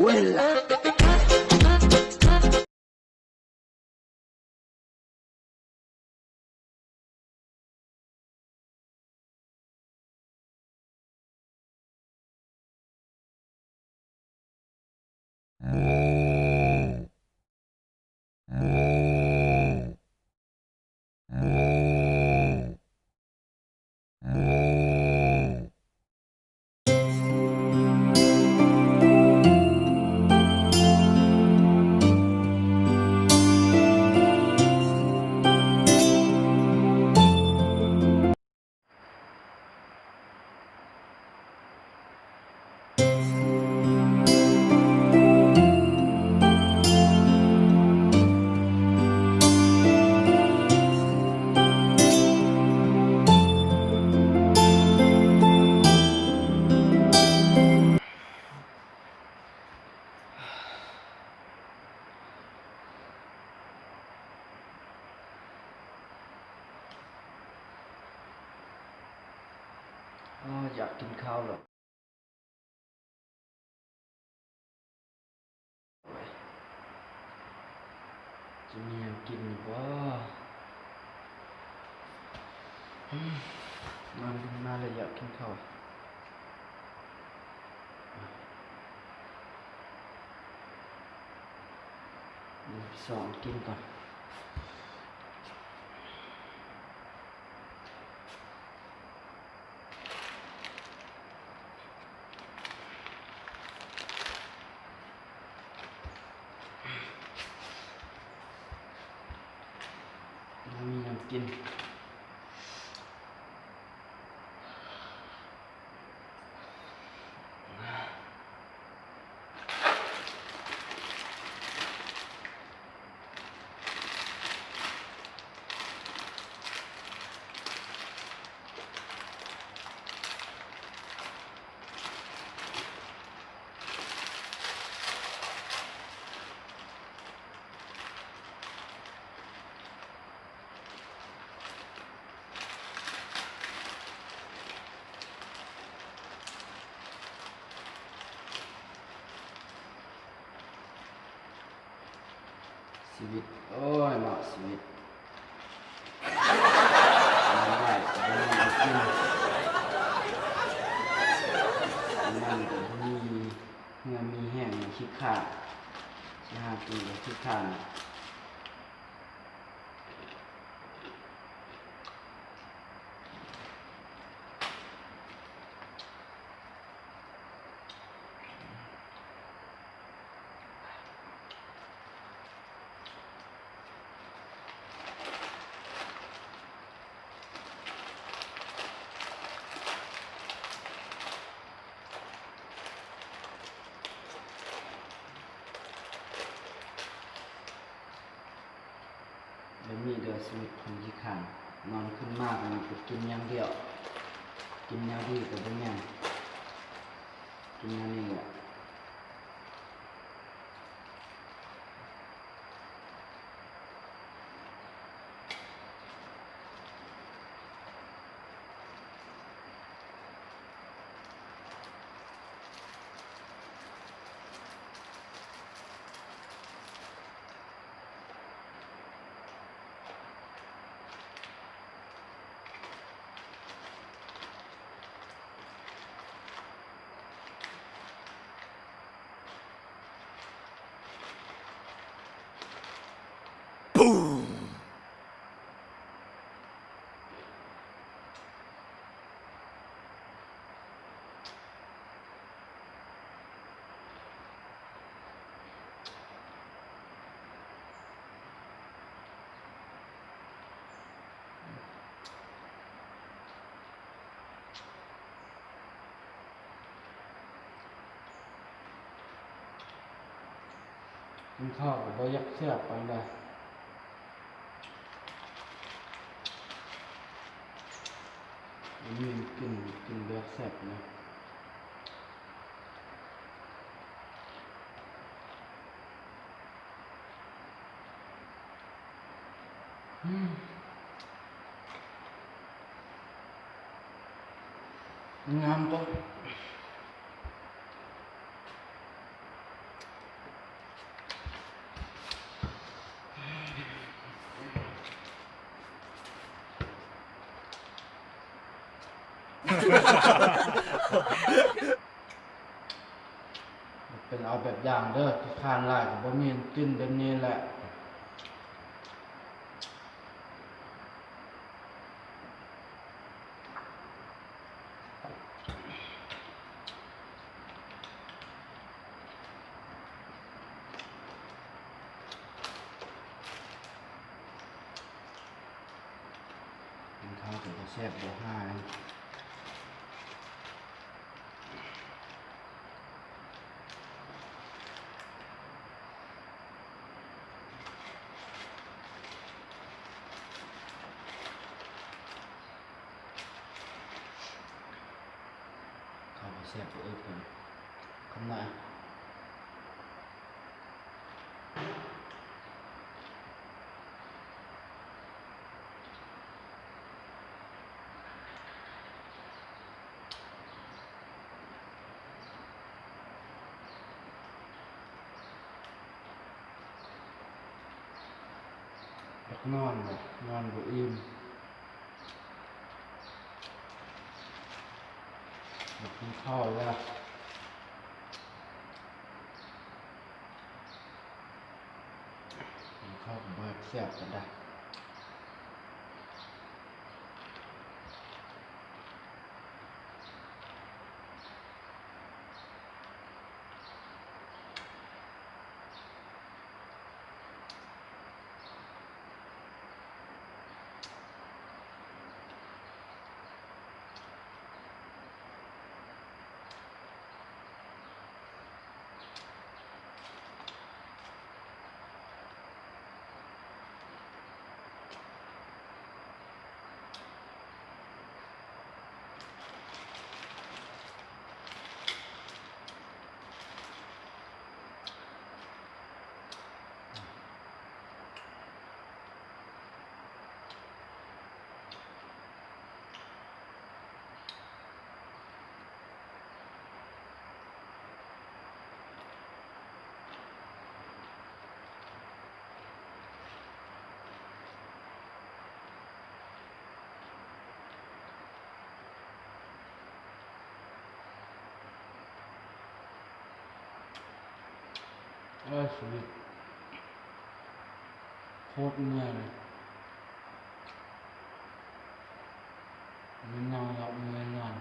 ເວລາ. ໂອ້ ຢາກກິນເຂົ້າແລ້ວ. ຈະມີຫຍັງກິນຢູ່ບໍ່? ນອນຂຶ້ນມາແລ້ວຢາກກິນເຂົ້າ. ດຽວໄປຊອກກິນກ່ອນ. ບໍ່ມີຫຍັງກິນ. ຊີວິດ ໂອ້ຍເນາະ ຊີວິດ ມັນໄດ້ ມັນກໍບໍ່ມີເຫື່ອມີແຮງ ຂີ້ຄ້ານ ຊິຫາກິນກໍຂີ້ຄ້ານ. ແບບນີ້ເດີ ຊີວິດຄົນຂີ້ຄ້ານ ນອນຂຶ້ນມາກໍມີແຕ່ກິນຢ່າງດຽວ ກິນແນວດີກໍບໍ່ແມ່ນ ກິນແນວນີ້ແຫຼະ. ກິນເຂົ້າກໍບໍ່ຢາກແຊບປານໃດ ມີກິນ ກິນແບບແຊບນະ. ງາມບໍ່? ເປັນເອົາແບບຢ່າງເດີ ຂີ້ຄ້ານຫຼາຍກໍບໍ່ມີອັນກິນແບບນີ້ແຫຼະ. ກິນເຂົ້າເປັນຕາແຊບບໍ່ຫາຍ. ເຂົ້າບໍ່ແຊບ ບໍ່ເອີບເພິ່ນ ຄຳໜ້າ. ຢາກນອນແຫຼະ ນອນບໍ່ອີ່ມ ຢາກກິນເຂົ້າແລ້ວ. ກິນເຂົ້າກໍບໍ່ແຊບປານໃດ. ເອີ ຊີວິດໂຄດເມື່ອຍເລີຍ. ມັນນອນຫຼັບເມື່ອຍນອນ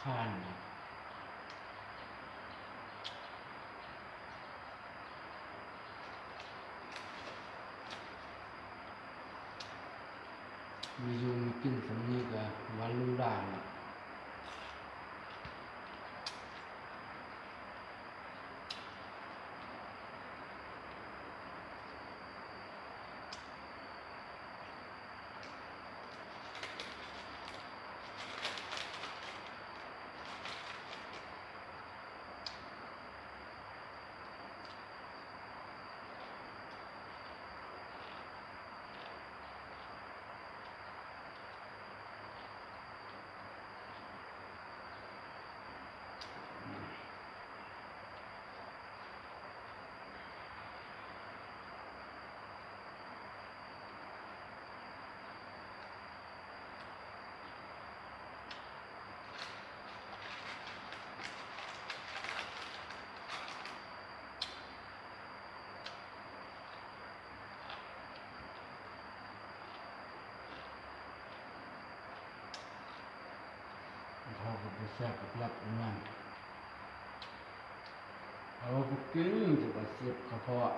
ຂ້ານ ມີຢູ່ມີກິນສ່ຳນີ້ກະວ່າຫຼູຫຼາແລ້ວ. ເຂົ້າກໍບໍ່ແຊບກັບລັບອັນນັ້ນ ເອົາໄປກິນ ຈະວ່າເຈັບກະເພາະ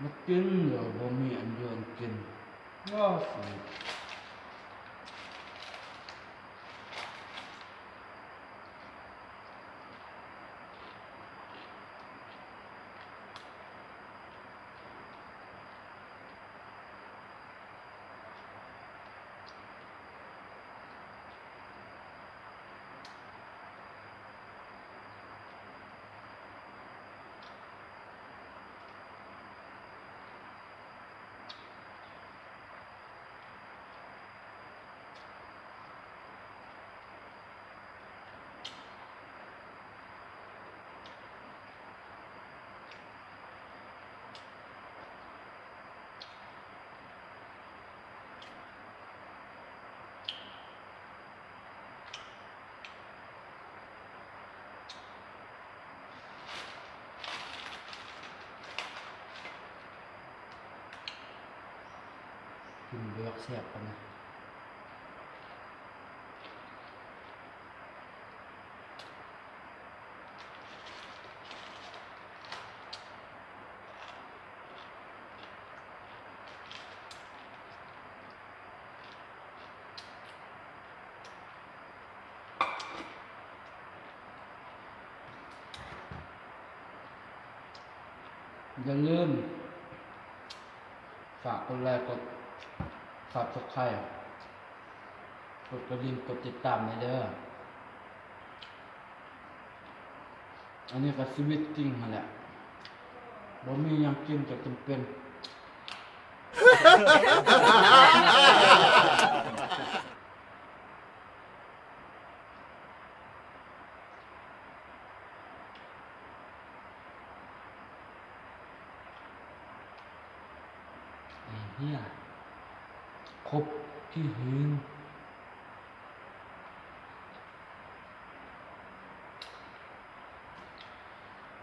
ມາກິນແລ້ວບໍ່ມີອັນຢູ່ອັນກິນ ເນາະ. ເ ບໍ່ຢາກແຊບປານໃດ. ຢ່າລືມ ຝາກກົດໄລ ກົດ Subscribe ກົດກະດິ່ງ ກົດຕິດຕາມແດ່ເດີ. ອັນນີ້ກໍຊີວິດຈິງຫັ້ນແຫຼະ ບໍ່ມີຫຍັງກິນກໍຈຳເປັນ. ໄອ້ເຫ້ຍ ຄົບທີ່ຫື.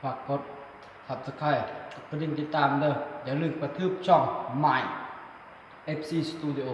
ຝາກກົດ Subscribe ກົດກະດິ່ງຕິດຕາມເດີ. ຢ່າລືມກະທຶບຊ່ອງ My ເອັຟຊີ Studio.